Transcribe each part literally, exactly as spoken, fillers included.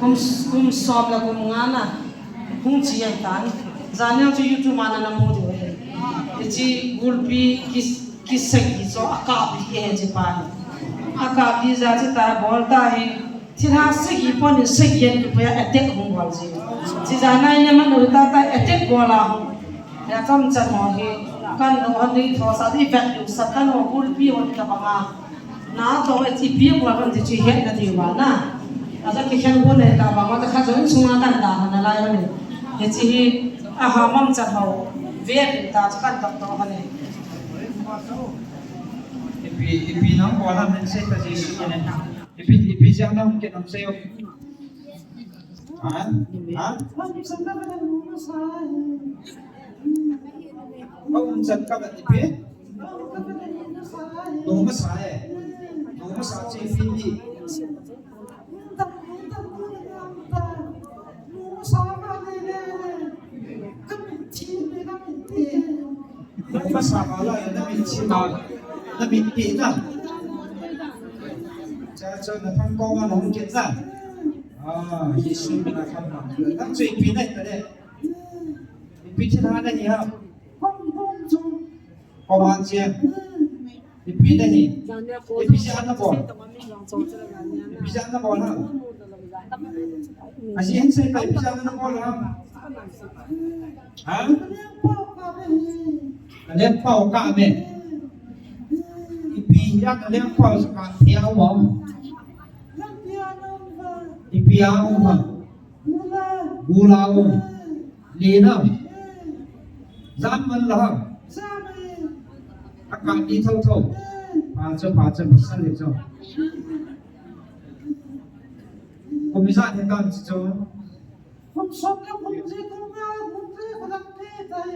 Kum, kum som le kum nga na hung chi ahitan. Janeo chu YouTube a nana mu diu ahi. Hiche gulpi ki, kisagi chu akap di ahi hiche pa hi. Akap di jeh a chu tabol ta hi. Thilha sagi pon in sagi an kipuia attack hung bol ji. Hiche jana in aman u tata attack bol a hung. Ya chomcha mo hi. Kan no han ni tho sa di vet diu sa kan no gulpi hon ka banga. Na to e ti pi bol kan ti chu hetna diu ba na. Aja kikhen bol le ta ba ma ta kha jong sunga kan da han lai ne. Hiche hi aha mangcha ho. Ve pin ta chu kan tok to han ne. Ipi, ipi nang bol ham nin sei ta Jesu ne. Ipi, ipi jeh a nang kit ham sei o. Ha? Ha? Aum chan ka ba ipi? Noma sa e. Noma sa che ipi ni. Noma sa ba la e, na min thi ma, na min ti na. Cha cha na thang ko ma nong ke na. Ah, Jesu mina thang ma. Nang chu ipi na ta le. Ipi thilha na hi ham. Koman che. Ipi na hi. Ipi jeh a na bol. Ipi jeh a na bol ham. Aji hin sei ta ipi jeh a na bol ham. Ha? Alem pau ka me. Ipi jeh a alem pau sa ka thia mo. Ipi a mo. Gula mo. Lina. Jam man la ha. Aka ni thou thou. Pa cho, pa cho, pa sa le cho. Komi ja the kan cho. Kum som le kum ji kum nga kum tre ko lam te tai.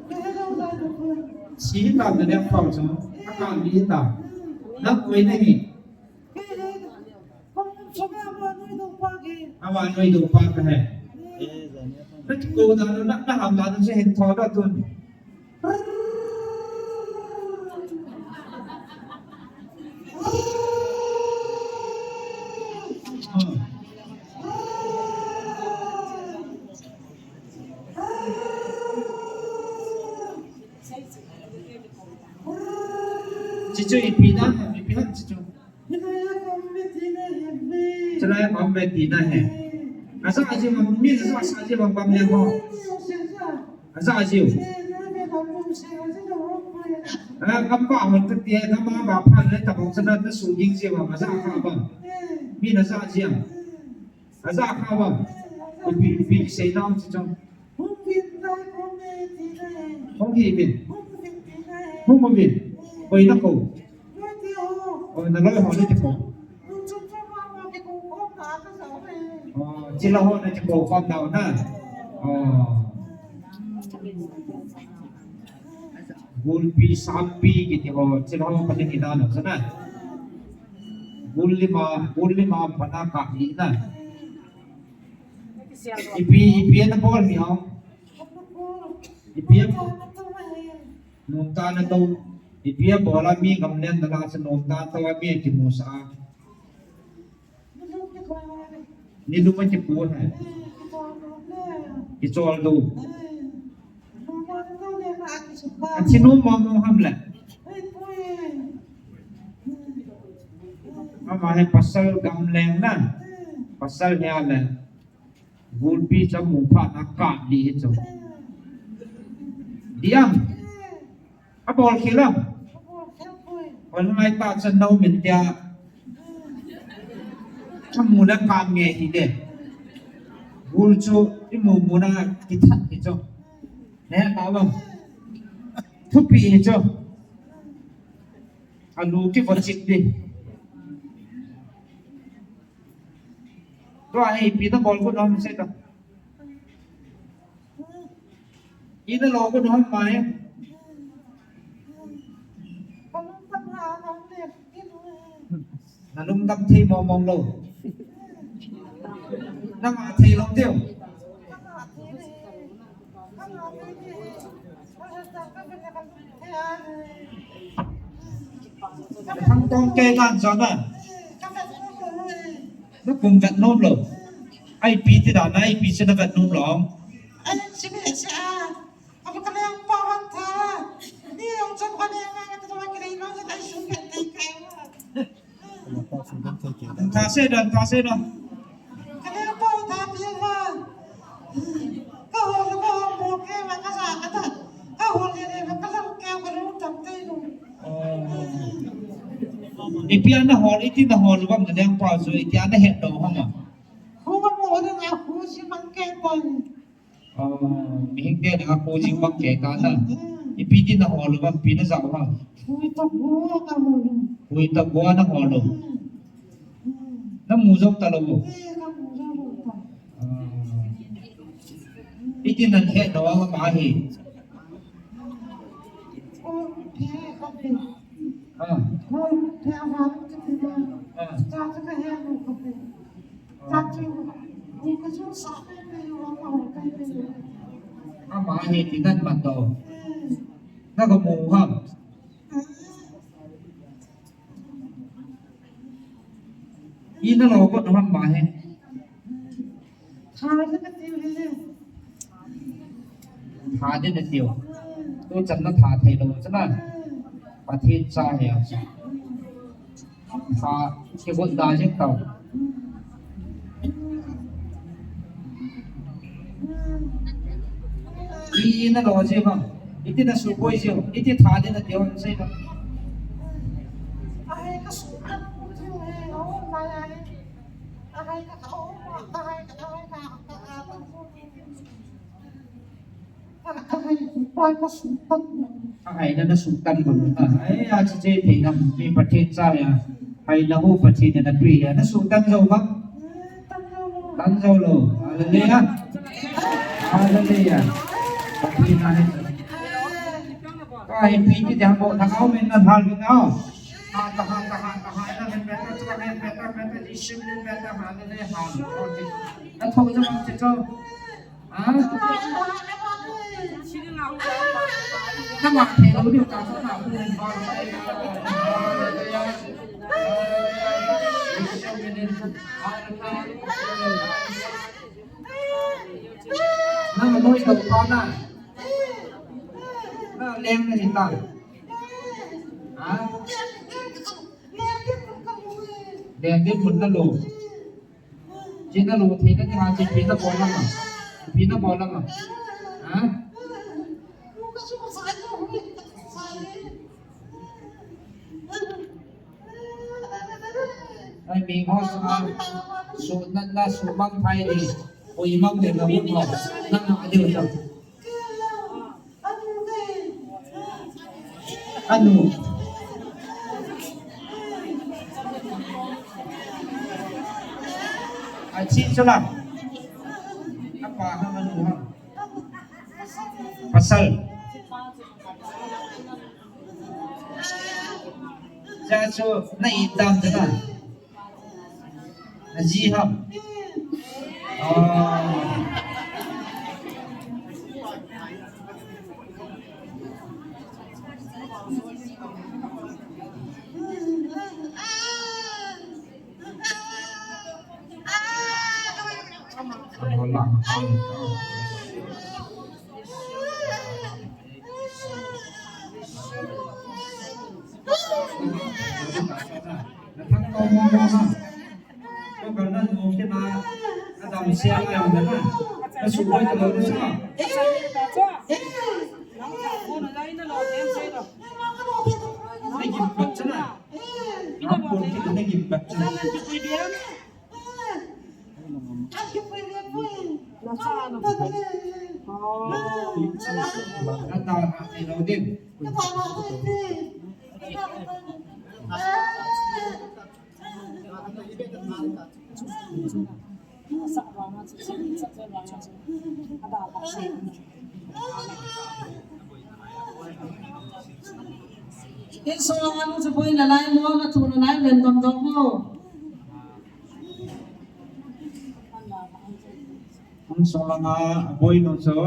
Ke he lo dai ko. Si ta de le pau cho. Aka ni ta. Na koi nahi. Ama noi dong pa ka he. Na kiko dan na, na ham dan se hin tho da tun. Chichu ipi na, ipi na chichu. Chulai a um ve tina hi. Aja aji mang, mi aja sa aji mang bang le ho. Aja aji. Ah, kapa hon ta tia, kama ba phan le ta bong sana ta su ging ji wa aja ka ba. Mi na aja aji. Aja ka ba. Ipi, ipi sei na um chi chong. Hung hi vin. Hung hi vin. Koi na ko. O, na loi ho na ti ko. O, chila ho na ti ko khom na na. O. Gulpi sampi kiti ho chila ho pa ni na na sana. Gul lima, gul lima pa na ka ni na. Ipi, ipi na bol mi ho. Ipi a nungta na to. Ipi a bol a mi gamlen na la sa nungta to a mi kimu sa. Ni lum a kipu he. Kichol do. A chinu mo mo ham le. Ama he pasal gamlen na. Pasal he a le. Gulpi cha mu pha na ka di hi chu. Diam. A bol khel a. Hon ngai ta chan nau min tia. Cha mu na ka nge hi de. Gul chu i mu mu na ki that hi chu. Ne ta lo. Thupi hi chu. A lu ki vo chit di. Tua hi ipi na bol ko nom se ta. Ina lo ko nom mai. Na lungdam thei mong mong lo. Na ma thei lo teu. Thang tong ke kan sa na. Na kum vet nom lo. Ai pi ti dan a, ai pi ti na vet nom lou. Ai, si mi si a. Apa ka leng pa wan tha. Ni ong chon ka leng a, ka ta ka leng no, ka sun ka tai ka. Tha se dan, tha se dan. Ka leng pa tha pi wa. Ka ho ka ho mo ke ma ka sa ka ta. Ka ho le le ka lang ke ka lu tam te lu. Ipi a na hol, iti na hol bang na leng pa chu, iti a na het lou ham a. Khu ka mo le nga khu si mang ke pa. Mihing te na khu si mang ke ta na. Ipi ti na hol bang, pi na sa bang. Khu ta khu ka mo. Khu ta khu na hol. Na mu jong ta lou. Iti nan het lou a ma hi. Ah. Ah. Ama hi ti nan man to. Na ka mu ham. Ina lo ko ham ma he. Tha de na tiu. Tu chan na tha thei lo chana. Pathen cha he a. Tha ke gon da je tau. Ina lo je ba. Iti na su koi je. Iti tha de na tiu sei ba. Ai ka su ka ku je he. Oh, mai ai. Ahai na na sutan ko na. Ai, a chi che thei na mi Pathen cha ya. Hai na hu Pathen na tui ya. Na sutan jo ba? Tan jo lo. Hallelujah. Hallelujah. Pathen na ni. Ka hi pi ki jang bo na kau men na hal na. Ha ta ha ta ha ta ha na men beta cha men beta beta Jisu men beta hallelujah. Hallelujah. Na thong jo ma che cho. Ha? Nang ma thei lou diu ta sa na pu len ba. Nang loi to pa na. Na leng na hin ta. Ha? Leng din mun na lo. China lo thei na ni ha, chi pi na bol lama. Pi na bol lama. Ha? Ai, mi ho sa, su na na su mang thai ni. Oi mang de na mu ho. Na na de ta. Anu. Ai, chi chu la. Apa ha anu ha. Pasal. Cha chu na i tam ta na. Aji ham. Ah. Insung langa nu chu boina lai mo, na thu na lai ven dom dom mo. Insung langa boinu chu.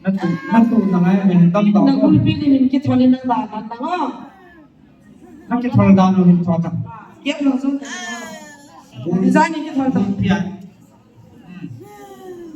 Na thu, na thu na lai ven dom dom mo. Na gulpi ni min kithol in nang dan dan mo. Na kithol dan u hin thot ta. Kep lo chu. Design ni kithol ta. Pia.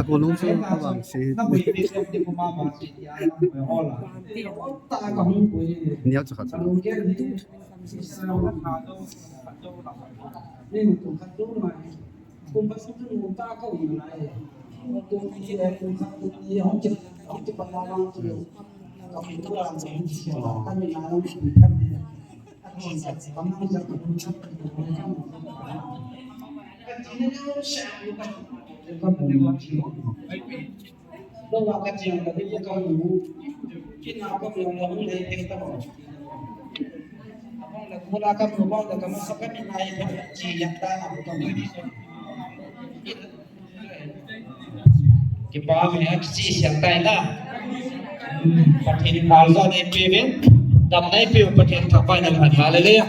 Ako lung chu abang si. Niau chu khat chu. Kipa mi a kichi siang tai na. Pathen in malzo nei pe uvin, dam nei pe u Pathen thangvah in. Hallelujah.